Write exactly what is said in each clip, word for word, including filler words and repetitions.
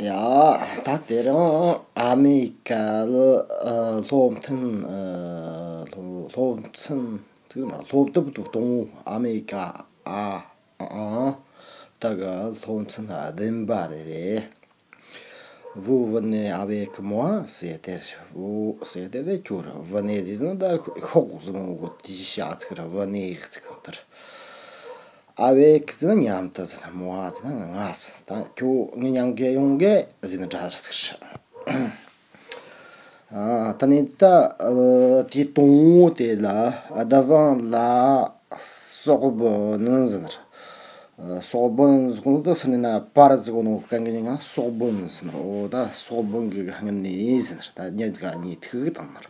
ཡ། ད་དེ་རིང་ཨ་མེ་རི་ཀ་ལ་ཨ་སློབ་ཐུན་ཨ་སློབ་སློབ་ཚན་དེ་མ་སློབ་དེབ་དང་པོ་ཨ་མེ་རི་ཀ་ཨ་ཨང་དེ་གི་སློབ་ཚན་བདུན་པ་རེད། Vous venez avec moi, c'est-à-dire, vous, c'est-à-dire, ཁྱོད་venez ཟེར་ན་ད་ཤོག་ཟེར་མོ་གོ་དེ་བྱ་ཚིག་ར་venez ཟེར་གོ་དེར། Avec ཟེར་ན་མཉམ་དུ་ཟེར། moi ཟེར་ན་ང་ཟེར། ད་ཁྱོད་ངའི་མཉམ་གི་ཡོང་གི་ཟེར་ན་འདྲ་ར་ཚིག་རེད། ཨ། ད་ནི་ད་ཨ་དེ་དང་པོ་དེ་ལ་ཨ་devant la Sorbonne ཟེར་ན། ཨ་Sorbonne ཟེར་གོ་ནོ་ད་སུ་ནི་ན་པར་ཟེར་གོ་ནོ་གན་གི་ནི་ང་Sorbonne ཟེར་ན། འོ་ད་Sorbonne གི་སྔུན་ནས་ཟེར་ན། ད་ཉིད་ག་ཉིད་ཐིག་གི་དང་ན།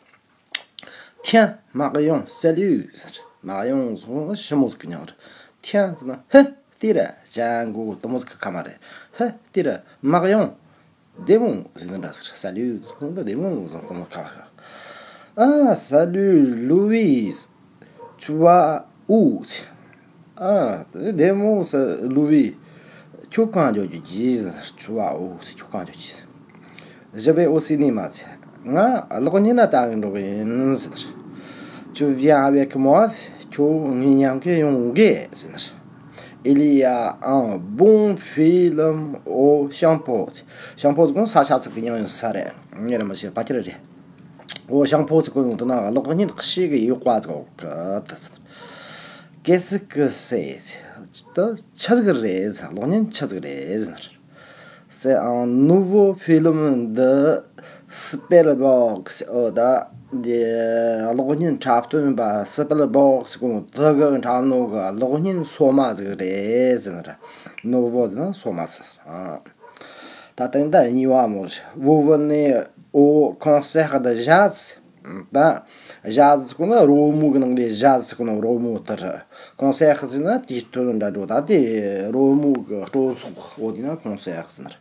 Tiens, Marion, salut ཟེར། Marion ཟེར་གོ་ནོ་ཞི་མོ་ཟིག་གི་མྱིང་རེད། Tiens ཟེར་ན་ཧེ། དེ་ར་ཅང་གོ་དེ་མོ་ཟིག་གི་ཁ་མ་རེད། ཧེ། དེ་ར་Marion, བདེ་མོ་ཟེར་ན་འདྲ་ཟེར། Salut ཟེར་ན་བདེ་མོ་ཟེར་ན་དེ་མོ་ཁ་མ་རེད། ཨ། Salut Louise, tu vas où? ཨ། བདེ་མོ་ཟེར། Louise, ཁྱོད་གང་འགྱོ་རྒྱུ་གྱིས་ཟེར། Tu vas où ཟེར། ཁྱོད་གང་འགྱོ་གྱིས། Je vais au cinéma ཟེར། ང་གློག་བརྙན་ལ་ལྟ་གི་འགྲོ་གི་ཡིན་ཟེར། Tu viens avec moi ཟེར། ཁྱོད་ངའི་མཉམ་གི་ཡོང་གི་ཟེར། Il y a un bon film au Champeau ཟེར། Champeau ཟེར་གོ་ས་ཆ་ཚིག་གི་མྱིང་ཡིན་ས་རེད། ངས་ར་མི་ཤེས། ཕལ་ཆེར་རེད། Au Champeau ཟེར་གོ་ནོ་དེ་ན་གློག་བརྙན་ཞེ་གི་ཡོད་པ་ཟེར་གོ་གི་ད་ཟེར། Qu'est-ce que c'est? དེ་ཆི་ཟིག་རེད་ཟེར། གློག་བརྙན་ཆི་ཟིག་རེད་ཟེར། C'est un nouveau film de Spielberg ཟེར། འོ་ད་དེ་གློག་བརྙན་འཁྲབ་སྟོན་པ་Spielberg ཟེར་གོ་ནོ་དེ་གི་འཁྲབ་ནོ་གི་གློག་བརྙན་སོ་མ་ཟིག་རེད་ཟེར། Nouveau ཟེར་ན་སོ་མ་ཟེར། ཨ། ད་དེ་ད་གཉིས་པ་མོ། Vous venez au concert de jazz? ད་jazz ཟེར་གོ་ནོ་རོལ་མོ་གི་ནང་ལས་jazz ཟེར་གོ་ནོ་རོལ་མོ་དེ་རེད། Concert ཟེར་ན་དུས་སྟོན་འདྲ་འགྲོ། ད་དེ་རོལ་མོ་གི་སྤྲོ་ཚོགས། འོ་དེ་ན་concert ཟེར་ན་རེད།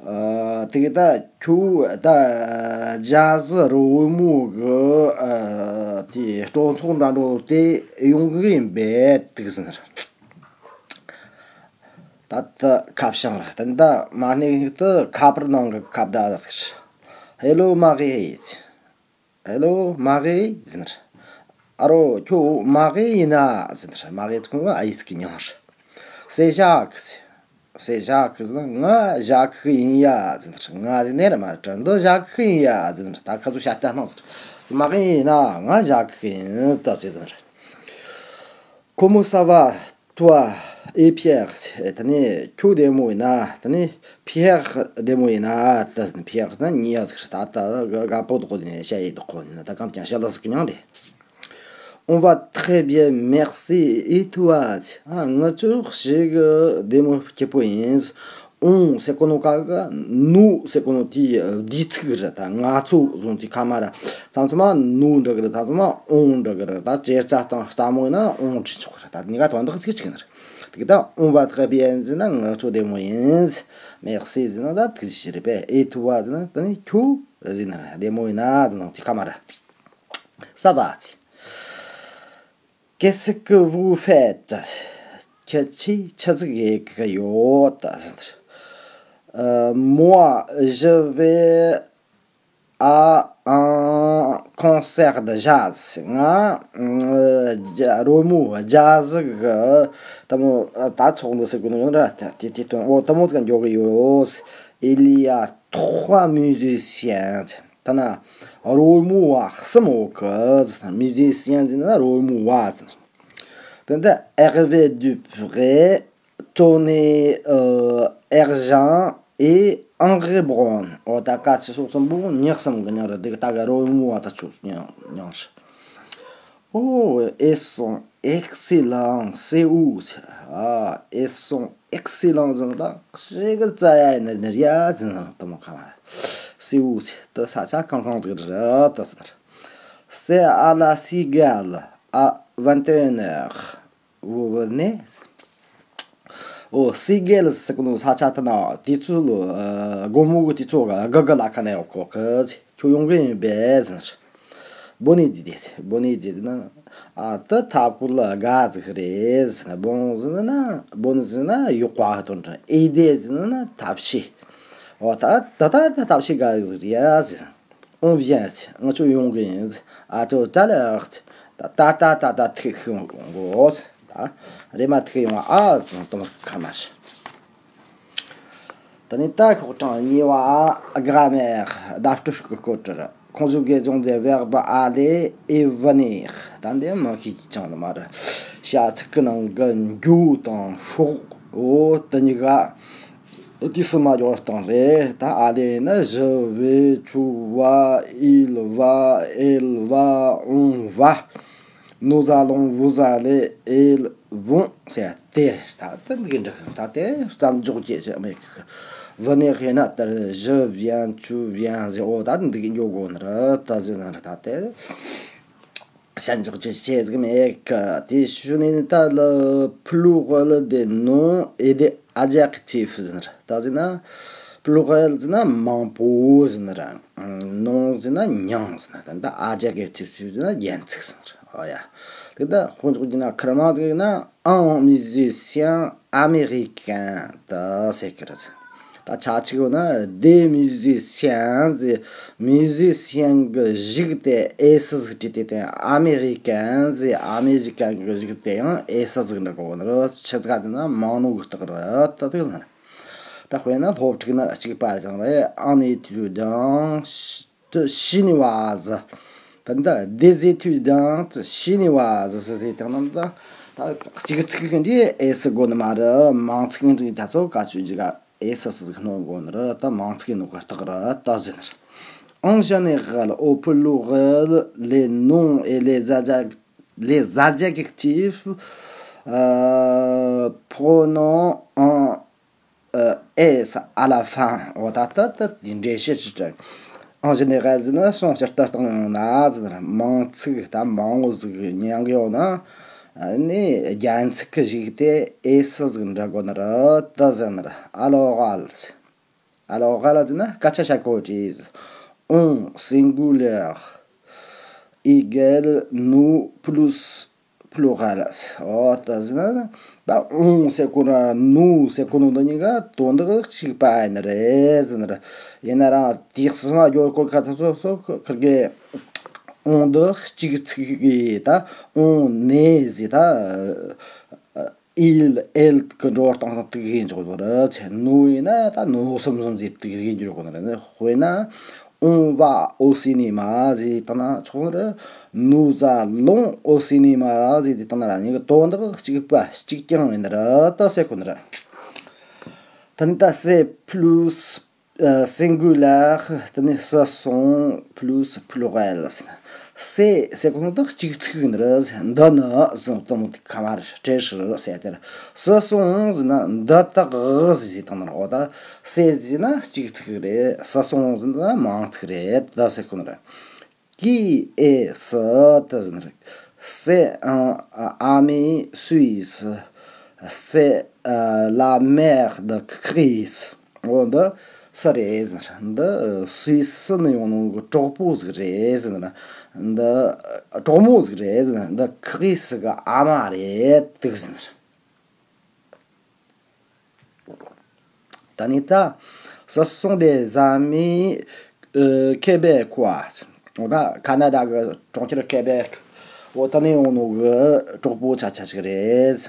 ཨ། དེ་གི་ད་ཁྱོད་ད་jazz རོལ་མོ་གི་ཨ་དེ་སྤྲོ་ཚོགས་འདྲ་འགྲོ་དེ་ཡོང་གི་ཡིན་པས་དེ་གི་ཟེར་ན་རེད། ད་ད་ཁ་བྱང་ར། ད་ད་མ་ནི་ད་ཁ་པར་ནང་གི་ཁ་བརྡ་ཟིག་རེད། Hello Marie. Hello Marie ཟེར་ན་རེད། ཨ་རོ་ཁྱོད་Marie ཡིན་ན་ཟེར་ན་རེད། Marie ཁོང་ཨ་ཡིག་གི་མྱིང་རེད། C'est Jacques. C'est Jacques ཟེར་ན་ང་ཞག་ཁི་ཡིན་ཡ་ཟེར་ན་རེད། ང་ཟེར་ནས་ར་མ་རེད། འདི་ཞག་ཁི་ཡིན་ཡ་ཟེར་ན་རེད། ད་ཁ་ཚོ་བཤད་ལྟ་སྣང་ཟེར། Marie ཡིན་ན་ང་ཞག་ཁི་ཡིན་ད་ཟེར་ན་རེད། Comment ça va, toi et Pierre? ད་ནི་ཁྱོད་བདེ་མོ་ཡིན་ན། ད་ནི་Pierre བདེ་མོ་ཡིན་ན། ད་Pierre ད་ཉི་ཡ་ཟིག་རེད། ད་ད་དགའ་པོ་དོ་ནི་ཤ་ཡི་དོ་ནི་ད་གང་ཀྱང་ཤ་ལ་ཟིག་མྱང་རེད། On va très bien, merci. Et toi? ཨ། ང་ཚོ་ཞེ་གི་བདེ་མོ་སྐྱིད་པོ་ཡིན། On ཟེར་གོ་ནོ་ག་གི་nous ཟེར་གོ་ནོ་དེ་འདས་ཚིག་རེད། ད་ང་ཚོ་ཟེར་ནོ་དེ་ཁ་མ་ར། མཚམས་མཚམས་མ་nous འདྲ་གི་རེད། མཚམས་མཚམས་མ on འདྲ་གི་རེད། ད་ཇེ་རྩ་དང་རྩ་མོ་ཡིན་ན་on བྲིས་ཆོག་གི་རེད། ད་གཉིས་ཀ་དོན་དག་ཚིག་གཅིག་ཡིན་རེད། དེ་གི་ད་on va très bien ཟེར་ན་ང་ཚོ་བདེ་མོ་ཡིན། Merci ཟེར་ན་ད་ཐུགས་རྗེ་ཆེ་རེད་པས། Et toi ཟེར་ན་ད་ནི་ཁྱོད་ཟེར་ན་བདེ་མོ་ཡིན་ན་ཟེར་ནོ་དེ་ཁ་མ་ར། Ça va. Qu'est-ce que vous faites? ཁྱེད་ཆོས་ཆི་ཟིག་ཡེད་གི་ཡོད་ད་ཟེར། Euh, moi, je vais à un concert de jazz. ང་ཨ་རོལ་མོ་ཇ་ཟི་གི་ད་མོ་ད་ཚོགས་འདུ་ཟེར་གི་ནོ་ཡོང་ར། དེ་དེ་དོན་འོ་ད་མོ་ཟིག་འགྱོ་གི་ཡོད། Il y a trois musiciens. ད་ན་རོལ་མོ་བ་གསུམ་ཡོད་གི། Musicien ཟེར་ན་རོལ་མོ་བ་ཟེར། དེ་འདི་Hervé Dupré, Tony ཨ་Ergen et Henri Brown. འོ་ད་ཀ་ཆེ་ཤོས་གསུམ་པོ་ཉག་གསུམ་གི་མྱིང་རེད། དེ་གི་ད་ག་རོལ་མོ་བ་ད་ཆོ་མྱིང་མྱིང་རེད། Oh, ils sont excellents, c'est où? ཨ། Ils sont excellents ཟེར་ན་ད་ཞེ་གི་རྩ་ཡ་ཡིན་ནི་རེད་ཡ་ཟེར་ན་དེ་མོ་ཁ་མ་རེད། C'est où ཟེར་ད་ས་ཆ་གང་གང་ཟིག་རེད་ད་ཟེར། C'est à la Cigale à vingt et une heures. Vous venez? འོ། སི་གེལ་ཟེར་གོ་ནོ་ས་ཆ་དེ་ན་དུས་ཚོད་ལོ་ཨ་དགོང་མོ་གི་དུས་ཚོད་ག་ག་ག་ལ་ཁ་ནས་ཡོད་གོ་གི། ཁྱོད་ཡོང་གི་ཡིན་པས་ཟེར། Bonne idée. Bonne idée ན་ཨ་ད་ཐབས་བཀོད་ལ་དགའ་ཟིག་རེད་ཟེར། Bon ཟེར་ན་ན་bonne ཟེར་ན་ཡག་པ་དོན་དྲན། Idée ཟེར་ན་ན་ཐབས་ཤེས། འོ་ད་ད་ད་ད་ཐབས་ཤེས་དགའ་ཟིག་རེད་ཟེར། On vient ང་ཚོ་ཡོང་གི་ཡིན། À tout à l'heure ད་ད་ད་ད་ད་ཐུག་གི་ཡོང་གོ་ད་རེམ་མ་ཐུག་ཡོང་ཨ་ཟེར། དུམ་ཁ་མ་ཤི། ད་ནི་ད་ཤོག་གྲངས་གཉིས་པ། Grammaire བརྡ་སྤྲོད་ཀྱི་སྐོར་དུ། Conjugaison des verbes aller et venir ད་འདི་མ་ཤེས་ཀྱི་ཅང་ལ་མ་རེད། བྱ་ཚིག་གི་ནང་གི་འགྱོ་དང་ཤོག་འོ་དེ་གཉིས་ཀ་དུས་སུ་མ་འཇོག་སྟངས་རེད། ད་aller ནི་je vais, tu vas, il va, elle va, on va, nous allons, vous allez, elles vont ཟེར་དེ་རེད། ད་དེ་འདི་འདྲ་ད་དེ་བརྩམས་འཇོག་བྱེད་ཅེས་མེད་གི། venir ཡིན་ན་ལྟར་je viens, tu viens ཟེར། འོ་ད་འདི་འགྱོ་དགོས་ནི་རེད། ད་ཟེར་ན་རེད། ད་དེ་བྱ་འཇོག་བྱེད་ཅེས་ཟིག་མེད་གི། དེ་ཞུ་ནས་ད་le pluriel des noms et des adjectifs ཟེར་ན་རེད། ད་ཟེར་ན་pluriel ཟེར་ན་མང་པོ་ཟེར་ན་རེད། nom ཟེར་ན་མྱིང་ཟེར་ན་རེད། ད་adjectif ཟེར་ན་རྒྱན་ཚིག་ཟེར་ན་རེད། ཨོ་ཡ། དེ་ད་དཔེ་འཇོག་རྒྱུ་ན་ཁེར་མ་ཟིག་ཡིན་ན། Un musicien américain ད་ཟེར་གི་རེད། ད་ཆ་གཅིག་ཡོད་ན་des musiciens ཟེར། musicien གི་གཞུག་དེ་s ཟིག་བྲིས་ཏེ། དེ་américain ཟེར། américain གི་གཞུག་དེ་ཡང་s ཟིག་འབྲི་དགོས་ནི་རེད། ཆི་ཟིག་ག་དེ་ན་མང་ནོ་གི་རྟགས་རེད། ད་དེ་ཟེར། ད་དཔེར་ན་སློབ་ཕྲུག་ན་གཅིག་པ་ཀྱང་རེད། Un étudiant chinoise ད་འདི་des étudiants chinoises ཟེར་དང་ནམ། ད་ད་གཅིག་ཚིག་གི་འདི་s དགོས་ནི་མ་རེད། མང་ཚིག་འདི་ད་ཚོ་ག་ཚོད་ཅིག་ག་s ཟིག་སྣོན་དགོས་ནི་རེད། ད་མང་ཚིག་ནོ་གི་རྟགས་རེད། ད་ཟེར་ནི་རེད། En général, au pluriel, les noms et les adjec- les adjectifs euh, prenant un euh, s à la fin འོ་ད་ད་ད་འདི་འགྲེལ་བཤད་ཅི་དྲན། En général ཟེར་ན་སོང་སྤྱིར་བཏང་ཡོང་ན་ཟེར་ན་མང་ཚིག་ད་མང་བོ་ཟིག་མྱང་གི་ཡོད་ན་ནི་རྒྱན་ཚིག་གི་གཞུག་དེ་s ཟིག་འབྲི་དགོས་ནི་རེད། ད་ཟེར་ན་རེད། À l'oral à l'oral ཟེར་ན་སྐད་ཆ་བཤད་གོ་དུས། En singulier égale nous plus pluriel འོ་ད་ཟེར་ན་ད་on ཟེར་གོ་ན་nous ཟེར་གོ་ནོ་འདི་གཉིས་ཀ་དོན་དག་གཅིག་པ་ཡིན་ནི་རེད་ཟེར་ནི་རེད། ཡིན་ན་རང་དེ་གསུམ་སྦྱོར་སྐོར་ཁ་ཐག་སོ་སོ་ཁིར་གི on འདི་གཅིག་ཚིག་གི་ད་on n'est ཟེར་ད། il elle གི་འགྲོ་སྟངས་དང་དེ་གི་འཇོག་དགོས་རེད། nous ཡིན་ན་ད་nous གསུམ་གསུམ་ཟེར་དེ་གི་འཇོག་དགོས་རེད། དཔེར་ན་on va au cinéma ཟེར་བཏང་ན་ཆོག་རེད། nous allons au cinéma ཟེར་དེ་བཏང་ན་ར་གཉིས་ཀ་དོན་དག་གཅིག་པ་གཅིག་རྐྱང་ཡིན་རེད། ད་ཟེར་གོ་ནི་རེད། ད་ནི་ད་c'est plus singulier དེ་ནི་ce sont plus pluriel ཟེར་ན། c'est ཟེར་གོ་ནོ་ད་གཅིག་ཚིག་ཡིན་རེད། འདི་ནི་ཟེར་དུམ་ཁ་མ་རེད། བྲེ་ཧྲི་ཟེར་དེ་རེད། ce sont ཟེར་ན་འདི་དག་ཟེར་དང་ནི་རེད། འོ་ད་c'est ཟེར་ན་གཅིག་ཚིག་རེད། ce sont ཟེར་ན་མང་ཚིག་རེད། ད་ཟེར་གོ་ནི་རེད། Qui est-ce ད་ཟེར་ན་རེད། C'est un ami suisse. C'est la mère de Chris. འོ་འདི་སུ་རེད་ཟེར་ན། འདི་སུད་སི་ནས་ཡོང་ནོ་གི་གྲོགས་པོ་ཟིག་རེད་ཟེར་ན། འདི་གྲོགས་མོ་ཟིག་རེད་ཟེར་ན། འདི་ཁི་རི་སི་གི་ཨ་མ་རེད་འདུག་ཟེར་ན། ད་ནི་ད། Ce sont des amis québécois. འོ་ད་ཁ་ན་ཌ་གི་གྲོང་ཁྱེར་ཀེ་བེག་འོ་ད་ནི་ཡོང་ནོ་གི་གྲོགས་པོ་ཆ་ཆ་ཞིག་རེད།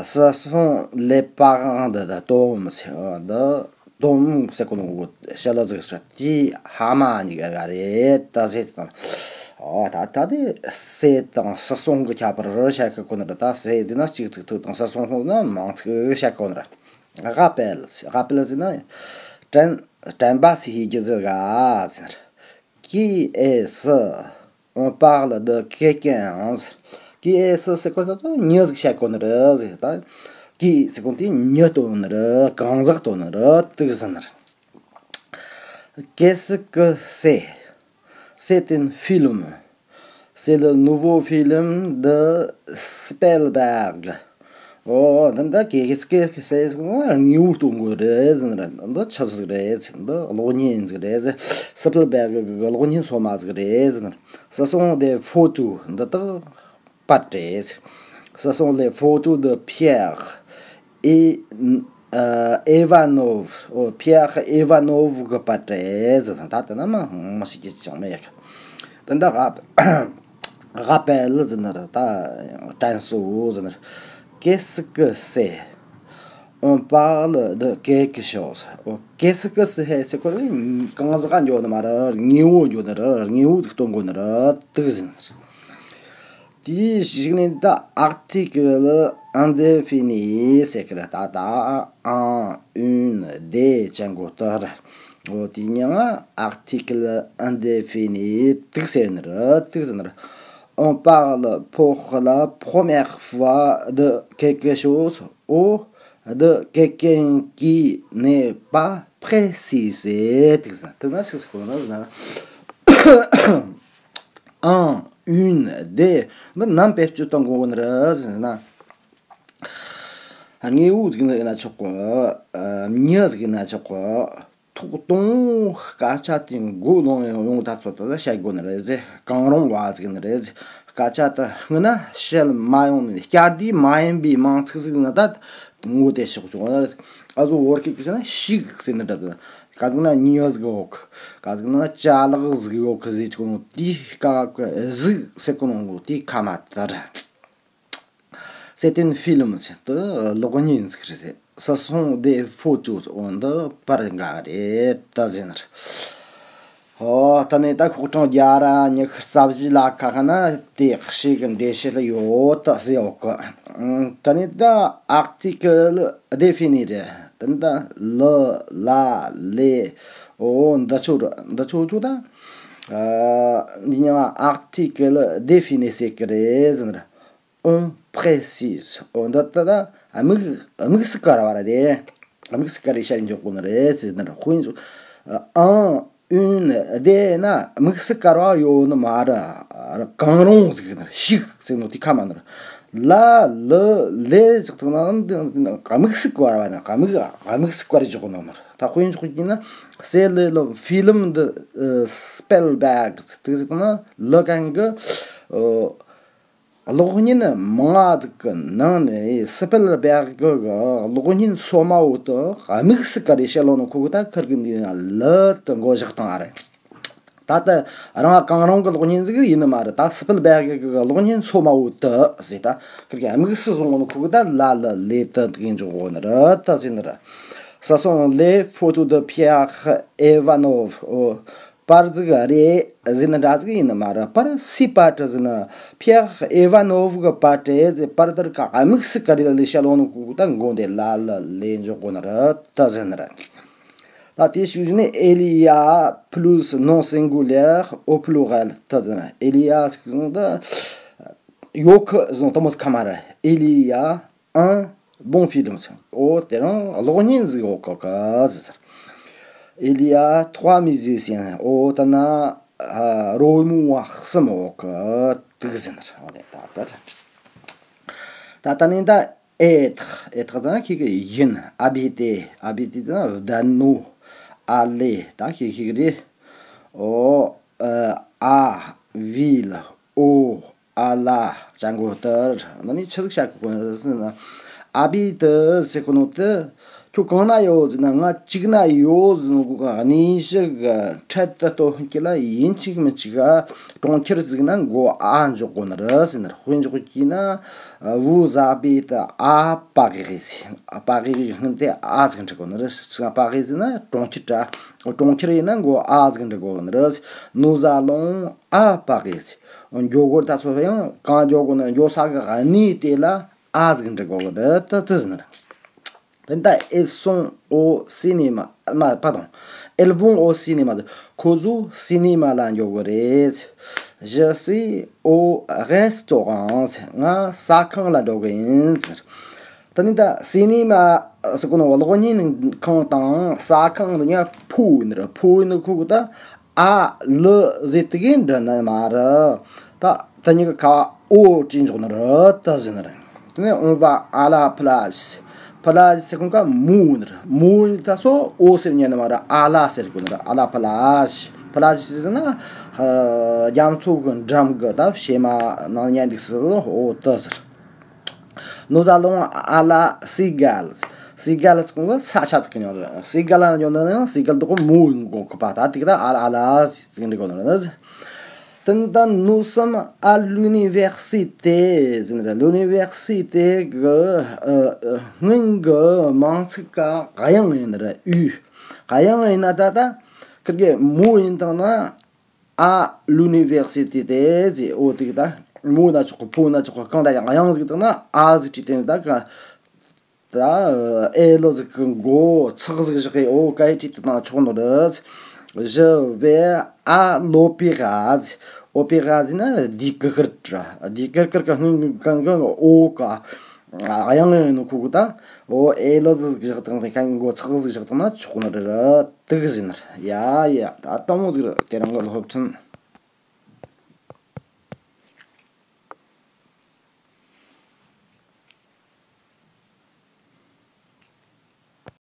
Ce sont les parents de Tom. འདི་Tom ཟེར་གོ་ནོ་གི་ཞི་ལུ་ཟིག་རེད། དེའི་ཕ་མ་གཉིས་ཀ་རེད། ད་ཟེར་དང་། འོ་ད་ད་དེ་c'est དང་ce sont གི་ཁྱད་པར་རེ་བཤད་གི་གོ་ནི་རེད། ད་c'est ཟེར་ན་གཅིག་ཚིག་ཐུག་དང་ce sont ཟེར་ན་མང་ཚིག་བཤད་གོ་ནི་རེད། Rappel rappel ཟེར་ན་དྲན་དྲན་པ་ཟེར་ཡི་རྒྱུ་ཟེར་ག་ཟེར། Qui est-ce? On parle de quelqu'un. Qui est-ce ཟེར་གོ་ད་མྱི་ཟིག་བཤད་གོ་ནི་རེད་ཟེར། ད་qui ཟེར་གོ་དེ་མྱི་སྟོན་ནི་རེད། གང་ཟག་སྟོན་ནི་རེད། དེ་གི་ཟེར་ནི་རེད། Qu'est-ce que c'est? C'est un film. C'est le nouveau film de Spielberg. འོ་འདི་འདི་Qu'est-ce que c'est དངོས་པོ་སྟོན་གོ་རེད་ཟེར་ནི་རེད། འདི་ཆི་ཟིག་རེད། འདི་གློག་བརྙན་ཟིག་རེད། སི་པིལ་བེག་གི་གློག་བརྙན་སོ་མ་ཟིག་རེད་ཟེར་ནི་རེད། Ce sont des photos འདི་དག་པར་རེད། Ce sont les photos de Pierre et ཨ་ཨེ་ཝ་ནོབ། ཨོ་ཕི་ཡར་ཨེ་ཝ་ནོབ་གི་པར་རེད་ཟེར་དང་། ད་དེ་ན་མ་མ་ཞིག་གི་ཅང་མེད་ཡ། དེ་འདྲ་ཨ་ཨ་པེལ་ཟེར་ན་ར། ད་དྲན་གསོ་ཟེར་ན་ར། Qu'est-ce que c'est? On parle de quelque chose. ཨོ་Qu'est-ce que c'est? ཟེར་ཁོ་རེ་གང་ཟག་ག་འཇོག་ནི་མ་ར། དངོས་པོ་འཇོག་ནི་ར། དངོས་པོ་ཟིག་སྟོན་གོ་ནི་ར། དེ་ཟེར་ན་ར། དེའི་གཞུག་ནས་ད་article indéfini ཟེར་གི་ར། ད་ད་un, une, des ཅན་གོ་ད་ར། འོ་དེ་ཉིད་ལ་article indéfini དེ་ཟེར་ནི་ར། དེ་ཟེར་ནི་ར། On parle pour la première fois de quelque chose ou de quelqu'un qui n'est pas précisé. དེ་ཟེར་དེ་ན་ཞིག་ཟེར་ན། Un, une, des འདི་ནམ་བེད་སྤྱོད་གཏོང་དགོས་ནི་རེད་ཟེར་ན། དངོས་པོ་ཟིག་ནི་ཡིན་ན་ཆོག་གི། ཨ་མྱི་ཟིག་ཡིན་ན་ཆོག་གི། ཐོག་དང་པོ་སྐད་ཆ་དེ་མགོ་ལོང་ཡོང་ཡོང་ད་ཚོད་དུ་བཤད་དགོས་ནི་རེད་ཟེར། གང་རུང་བ་ཟིག་ནི་རེད་ཟེར། སྐད་ཆ་དེ་སྔོན་ན་བཤད་མ་ཡོང་ནི། བསྐྱར་ཟློས་མ་ཡིན་པའི་མིང་ཚིག་ཟིག་ནི་ད་ངོ་དེ་ཤོག་ཆོག་ནི་རེད། ཨ་ཟོ་བོར་ཁེ་ཁེ་ཟེར་ན་ཞིག་ཟེར་ནི་འདྲ་དེ། ག་ཟིག་ན་མྱི་ཟིག་ཡོད་གི། ག་ཟིག་ན་ཅ་ལག་ཟིག་ཡོད་གི་ཟེར་གོ་ནོ་དེའི་སྐབས་གི་ཟིག་ཟེར་གོ་ནོ་དེའི་ཁ་མ་དར། C'est une film ཟེར་དུ་གློག་བརྙན་ཟིག་རེད་ཟེར། Ce sont des photos འོ་འདི་པར་འགའ་རེད་ད་ཟེར་ནི་རེད། ཨོ་ད་ནི་ད་ཤོག་གྲངས་བརྒྱ་ར་ཉི་ཤུ་རྩ་བཞི་ལ་ཁ་ཁ་ན་དེ་ཞིག་གི་འགྲེལ་བཤད་ལ་ཡོད་ད་ཟེར་ཡོད་གི། ཨང་ད་ནི་ད་article indéfini རེད། ད་ནི་ད་le, la, les འོ་འདི་ཆོ་ར། འདི་ཆོ་ཐུག་ད། ཨ་འདི་ཉིད་ལ་article indéfini ཟེར་གི་རེད་ཟེར་ནི་རེད། On précise འོ་འདི་ད་ད་དམིགས་དམིགས་སུ་བཀར་བ་ར་རེད། དམིགས་སུ་བཀར་རེ་བཤད་འཇོག་གོ་ནི་རེད་ཟེར་ནི་རེད། དཔེར་ན་un, une, des ན་དམིགས་སུ་བཀར་བ་ཡོད་ནི་མ་རེད། གང་རུང་ཟིག་ནི་ཞིག་ཟེར་ནོ་དེ་ཁ་མ་ནི་རེད། La, le, les ཟེར་དུས་ན་དམིགས་སུ་བཀར་བ་ན་དམིགས་དམིགས་སུ་བཀར་རེ་འཇོག་གོ་ནི་མ་རེད། ད་དཔེར་ན་འཇོག་གི་ན། C'est le, le film de ཨ་Spielberg དེ་ཟེར་ན་le གན་གི་ཨ་གློག་བརྙན་མང་ང་ཟིག་གི་ནང་ནས་སི་པིལ་བེག་གི་གློག་བརྙན་སོ་མ་བོ་དེ་དམིགས་སུ་བཀར་རེ་བཤད་ལོ་ནི་ཁོ་གི་ད་ཁིར་གི་འདི་ན་le དེ་མགོ་བཞག་བཏང་ཨ་རེད། ད་ལྟ་རང་གང་རུང་གི་གློག་བརྙན་ཟིག་ཡིན་ནི་མ་རེད། ད་སི་པིལ་བེག་གི་གློག་བརྙན་སོ་མ་བོ་དེ་ཟེར། ད་ཁིར་གི་དམིགས་སུ་བཟུང་ལོ་ནི་ཁོ་གི་ད་la, le, les དེ་དེ་གི་འཇོག་གོ་ནི་རེད། ད་ཟེར་ནི་རེད། Ce sont les photos de Pierre Ivanov. པར་ཟིག་རེད་ཟེར་ནི་འདྲ་ཟིག་ཡིན་ནི་མ་རེད། པར་སུའི་པར་རེད་ཟེར་ན། Pierre Ivanov གི་པར་རེད་ཟེར། པར་དེར་ག་དམིགས་སུ་བཀར་རེ་ལ་ལས་བཤད་ལོ་ནི་ཁོ་གི་ད་མགོ་འདི་la, le, les འཇོག་གོ་ནི་རེད་ད་ཟེར་ནི་རེད། ད་དེའི་གཞུག་ནས་il y a plus nom singulier au pluriel ད་ཟེར་ན། il y a ཟེར་ན་ད་ཡོད་གི་ཟེར་ན་དེ་མོ་ཁ་མ་རེད། Il y a un bon film ཟེར། འོ་དེ་རིང་གློག་བརྙན་ཟིག་ཡོད་གི་ག་ཟེར། Il y a trois musiciens འོ་ད་ན་ཨ་རོལ་མོ་བ་གསུམ་ཡོད་གི་དུག་ཟེར། འོ་དེ་ད་ད་ད་ད་ད་ནི་ད་être, être ཟེར་ན་ཁྱེད་ཀྱི་ཡིན། Habiter, habiter ཟེར་ན་བསྡད་ནོ། Aller ད་ཁྱེད་ཁྱེད་རེད། འོ་ཨ་ville, au, à la ཅན་གོ་ལྟར། ང་ནི་ཆི་ཟིག་བཤད་གོ་ནི་རེད་ཟེར་ན། Habiter ཟེར་གོ་ནོ་དེ་ཁྱོད་གང་ན་ཡོད་ཟེར་ན། ང་གཅིག་ན་ཡོད་ཟེར་ནོ་གོ་ག་གནས་གཞི་གི་འཕྲལ་དུ་སྟོན་གྱི་ལ་ཡིན་གཅིག་མིན་གཅིག་ག་གྲོང་ཁྱེར་ཟིག་ན་མགོ་ཨ་འཇོག་གོ་ནི་རེད་ཟེར་ན། དཔེ་འཇོག་གི་ན། Vous habitez à Paris ཟེར། Paris སྔོན་དེ་ཨ་ཟིག་འབྲི་གོ་ནི་རེད། ཟེར་ན་Paris ཟེར་ན་གྲོང་ཁྱེར་ར། གྲོང་ཁྱེར་ཡིན་ན་མགོ་ཨ་ཟིག་འབྲི་གོ་ནི་རེད། Nous allons à Paris འགྱོ་གོ་ད་ཚོ་ཡང་གང་འགྱོ་གོ་ན་འགྱོ་ས་གི་གནས་དེ་ལ་ཨ་ཟིག་འབྲི་གོ་གི་རེད། ད་དེ་ཟེར་ནི་རེད། དེ་ད་ils sont au cinéma མ་pardon, elles vont au cinéma ཁོ་ཚོ་སི་ནི་མ་ལ་འགྱོ་གི་རེད། Je suis au restaurant ང་ཟ་ཁང་ལ་འགྲོ་གི་ཡིན་ཟེར། ད་ནི་ད་སི་ནི་མ་ཟེར་གོ་ནོ་གློག་བརྙན་ཁང་དང་ཟ་ཁང་འདི་གཉིས་ཕོ་ཡིན་ར། ཕོ་ཡིན་ནི་ཁོ་གི་ད་ཨ་ལི་ཟེར་དེ་གི་འདྲ་ནི་མ་རེད། ད་ད་གཉིས་ཀ་ཁ་ཨོ་བྲིས་འཇོག་ནི་རེད་ད་ཟེར་ནི་རེད། དེ་ནས on va à la plage. Plage ཟེར་གོ་ནོ་ཀ་མོ་ཡིན་ར། མོ་ཡིན་ད་སོ་ཨོ་ཟེར་ཉན་ནི་མ་རེད། à la ཟེར་གོ་ནི་རེད། À la plage. Plage ཟེར་ན་རྒྱ་མཚོ་གི་འགྲམ་གི་ད་བྱེ་མ་ནང་ཉལ་འདུག་ཟེར་ཨོ་ད་ཟེར། Nous allons à la Cigale. Cigale ཟེར་གོ་ནོ་ས་ཆ་ཟེར་གི་ཡོད་རེད། Cigale ཡོད་ན་ཡང་Cigale དེ་གོ་མོ་ཡིན་གོ་གི་པ། ད་དེ་གི་ད་à la- à la ཟེར་གི་འགྲིག་གོ་ནོ་རེད། དེ་ནི་ད་nous sommes à l'université ཟེར་ནི་རེད། L'université གི་ཨ་ཨ་སྔོན་གི་མིང་ཚིག་ག་དབྱངས་ཡིན་ནི་རེད། ཨུ་དབྱངས་ཡིན་ན་ད་ད་ཁིར་གི་མོ་ཡིན་དང་ན། À l'université དེ་ཟེར། འོ་དེ་གི་ད་མོ་ན་ཆོག་གི་ཕོ་ན་ཆོག་གི་གང་ད་ཡང་དབྱངས་ཟིག་དང་ན་à ཟིག་བྲིས་ཏེ་ནི་ད་ག་ད་ཨེ་ལོ་ཟིག་གི་མགོ་ཚག་ཟིག་བཞག་གི། འོ་ག་ཡི་བྲིས་ཏེ་ན་ཆོག་ནོ་རེད། Je vais à l'opéra ཟེར། Opéra ཟེར་ན་དེ་གི་ཁར་ར། དེ་གི་ཁར་ག་སྔོན་གང་གང་འོ་ག་དབྱངས་ཡིན་ནོ་ཁོ་གི་ད། འོ་ཨེ་ལོ་ཟིག་བཞག་དང་ནི་ག་མགོ་ཚག་ཟིག་བཞག་དང་ན་ཆོག་ནོ་རེད། དེ་གི་ཟེར་ནི་རེད། ཡ་ཡ་ད་དང་མོ་ཟིག་རེད། དེ་རང་གི་སློབ་ཚན།